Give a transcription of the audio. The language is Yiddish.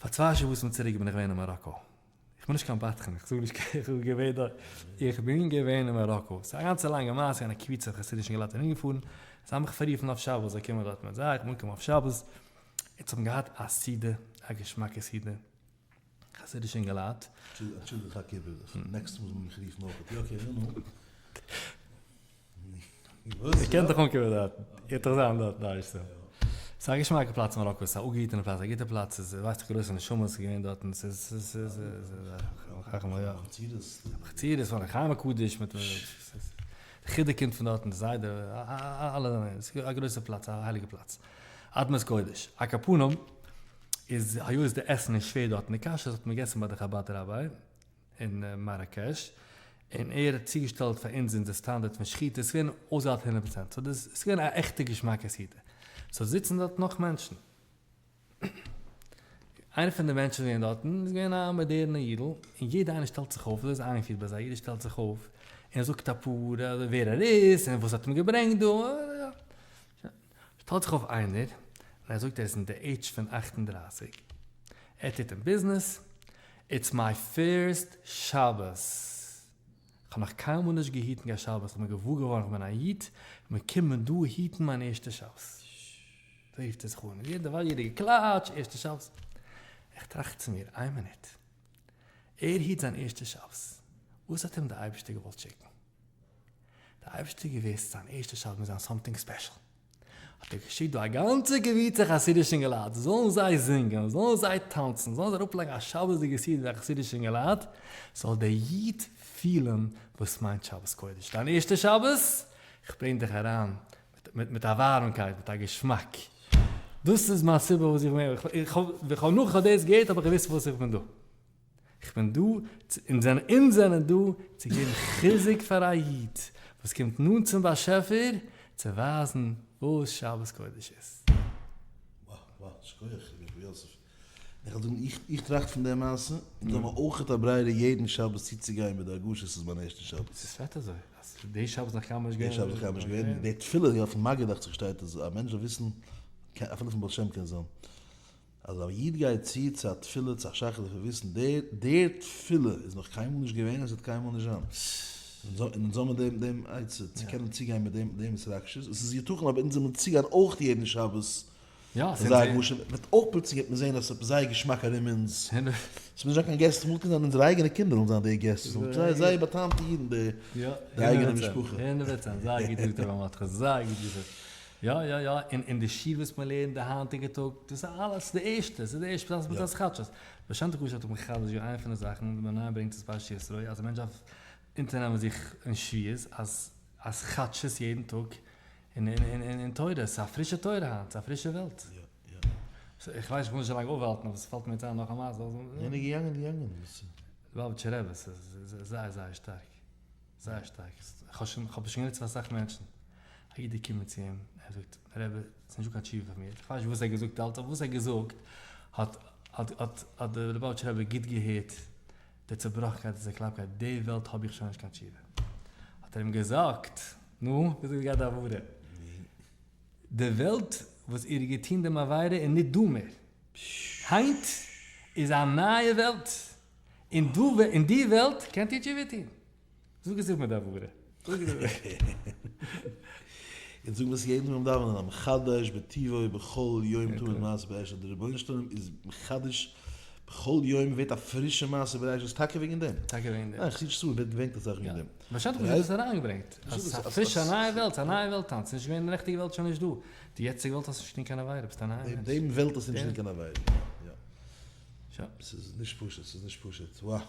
פאר צוויי שבתים צוריק בין איך געווען אין מאראקא. איך בין נישט קיין בדחן, איך זאג נישט איך בין געווען דארט. איך בין געווען אין מאראקא. ס'איז א גאנצע לאנגע מעשה, און א קבוצה חסידישע אינגעלייט זענען ארומגעפארן. זיי האבן מיך פאררופן אויף שבת, זיי קומען דארט מיט זיי, איך בין אנגעקומען אויף שבת. אונז האבן געהאט א סעודה, א געשמאקע סעודה. חסידישע אינגעלייט. אנטשולדיגט איך האק איבער, next מאל זאל מען מיך רופן אויך. יא okay, נו נו. איר קענט דאך אנקומען דארט, איר וועט דאך זיין דארט דארשט. ס'איז א געשמאקע פלאץ מאראקא, ס'איז א אפגעהיטענע פלאץ, א גוטע פלאץ, ס'איז ווייסט איך גרויסע נשמות איז געווען דארטן, ס'איז ס'איז ס'איז חצירות פון חיים הקדוש מיט די חידא קומט פון דארטן, די זיידע, אלע זענען, ס'איז א גרויסע פלאץ, א הייליגע פלאץ, אדמת קודש, על כל פנים איז היות די עסן איז שווער דארט אין די כשרות האט מען געגעסן ביי די חבד ראביי, אין מאראקעש, און ער האט צוגעשטעלט פאר אונז אונזער סטאנדארט פון שחיטה, עס איז געווען אויסגעהאלטן הונדערט פראצענט, so דאס איז געווען א עכטע געשמאקע סעודה, so זיצן דארט נאך מענטשן, איינער פון די מענטשן געווען דארטן איז געווען א מאדערנע אידל, און יעדער איינער שטעלט זיך אויף, אזוי איז איינגעפירט ביי זיי, יעדער שטעלט זיך אויף און זאגט אפאר ווער ער איז און וואס האט אים געברענגט דא, שטעלט זיך אויף איינער און ער זאגט ער איז אין די עידזש פון 38, ער טוט אין ביזנעס, it's my first שבת, כ'האב נאך קיינמאל נישט געהיטן קיין שבת, כ'בין געוואר געווארן כ'בין א איד, כ'בין געקומען דא היטן מיין ערשטע שבת. אזוי רופט ער זיך אן, יעדער ווייל יעדער געקלאטשט, ערשטע שבת. איך טראכט צו מיר, איין מינוט, ער היט זיין ערשטע שבת, וואס האט אים די אייבערשטער געוואלט שיקן? די אייבערשטער געוואוסט זיין ערשטע שבת מוז זיין something special, האט ער געשיקט דא א גאנצע קבוצה חסידישע אינגעלייט, זאלן זיי זינגען, זאלן זיי טאנצן, זאלן זיי אראפלייגן א שבת'דיגע סעודה ווי א חסידישע אינגעלייט, זאל דער איד פילן וואס מיינט שבת קודש, דיין ערשטע שבת, איך ברענג דיך אריין מיט א ווארעמקייט, מיט א געשמאק, דאס איז מיין סיבה וואס איך בין, איך האב נאך איך האב דאס געהערט האב איך געוואוסט פארוואס איך בין דא. איך בין דא, אונז זענען אונז זענען דא צו געבן חיזוק פאר א איד וואס קומט נאנט צום באשעפער, צו ווייזן וואס שבת קודש איז. וואו וואו, שכוח ר' יוסף. איך וועל זאגן, איך איך טראכט פון די מעשה, אונז האבן אויכעט א ברירה יעדן שבת צוצוגיין מיט די הרגשה ס'איז מיין ערשטע שבת. ס'איז פעט אזוי, אז די שבת איז נאך קיינמאל נישט געווען. די שבת איז נאך קיינמאל נישט געווען, די תפילה אויפן מגיד דאכט זיך שטייט אז א מענטש זאל וויסן, אפילו פון בעל שם קען זיין, אז א איד גייט צו צו א תפילה צו א שחרית דארף ער וויסן דער דער תפילה איז נאך קיינמאל נישט געווען און עס וועט קיינמאל נישט זיין. און אונז האבן דעם דעם עצה צו קענען צוגיין מיט דעם דעם התרגשות, עס איז יתכן אבער אונז זאל מען צוגיין אויך יעדן שבת אזא הרגשה, וועט אויך פלוצלינג וועט מען זען אז עס איז זייער געשמאק ארום אונז, עס מוז נישט זיין קיין געסט, אמאל קען זיין אונזערע אייגענע קינדער זאלן זיין די געסט, זייער זייער בא'טעמ'טע אידן די די אייגענע משפחה. הונדערט פראצענט, זייער גוט געזאגט ר' מרדכי, זייער גוט געזאגט. יא יא יא, און און די שיעור וואס מען לערנט די היינטיגע טאג, דאס איז אלעס די ערשטע, ס'איז די ערשטע פלאץ מיט התחדשות. בעל שם טוב הקדוש האט מחדש געווען איינע פון די זאכן, ווי מען ברענגט עס פרשת יתרו, אז א מענטש דארף אונטערנעמען זיך אין שבועות אז אז חדשות יעדן טאג אין אין אין תורה, ס'איז א פרישע תורה היינט, ס'איז א פרישע וועלט. איך ווייס איך וויל נישט אזוי לאנג אויפהאלטן אבער ס'פאלט מיר יעצט איין נאך א מעשה. יענער געגאנגען געגאנגען. ליובאוויטשער רבי, ס'איז זייער זייער שטארק. זייער שטארק. איך האב שוין, איך האב עס שוין גענוצט פאר אסאך מענטשן. א איד איז געקומען צו אים, ער זאגט, רבי, ס'איז נישטא קיין תשובה פאר מיר. איך ווייס נישט וואס ער האט געזאגט אלץ, אבער וואס ער האט געזאגט, האט, האט, האט, האט דער ליובאוויטשער רבי גוט געהערט די צעבראכנקייט און צעקלאפטקייט, די וועלט האב איך שוין נישט קיין תשובה. האט ער אים געזאגט, נו, וויאזוי גייט די הברה? די וועלט וואס איר האט געטון דעם עבירה איז ניט דא מער. היינט איז א נייע וועלט. און דא אין די וועלט קענט איר תשובה טון. זאג עס איך מיט די הברה. אונז זאגן עס יעדן טאג ביים דאווענען, המחדש בטובו בכל יום תמיד מעשה בראשית, דער רבונו של עולם איז מחדש בכל יום ווערט א פרישע מעשה בראשית, טאקע וועגן דעם. טאקע וועגן דעם. ניין, חסידישע ספרים ווערט געברענגט אסאך וועגן דעם. בעל שם טוב האט דאס אריינגעברענגט. אז ס'איז א פרישע א נייע וועלט, א נייע וועלט היינט, ס'איז נישט געווען די נעכטיגע וועלט שוין נישט דא. די יעצטיגע וועלט האסט נישט געטון קיין עבירה, ביסט א נייע מענטש. דעם וועלט האסטו נישט געטון קיין עבירה. יא. ס'איז נישט פשוט, ס'איז נישט פשוט. וואו.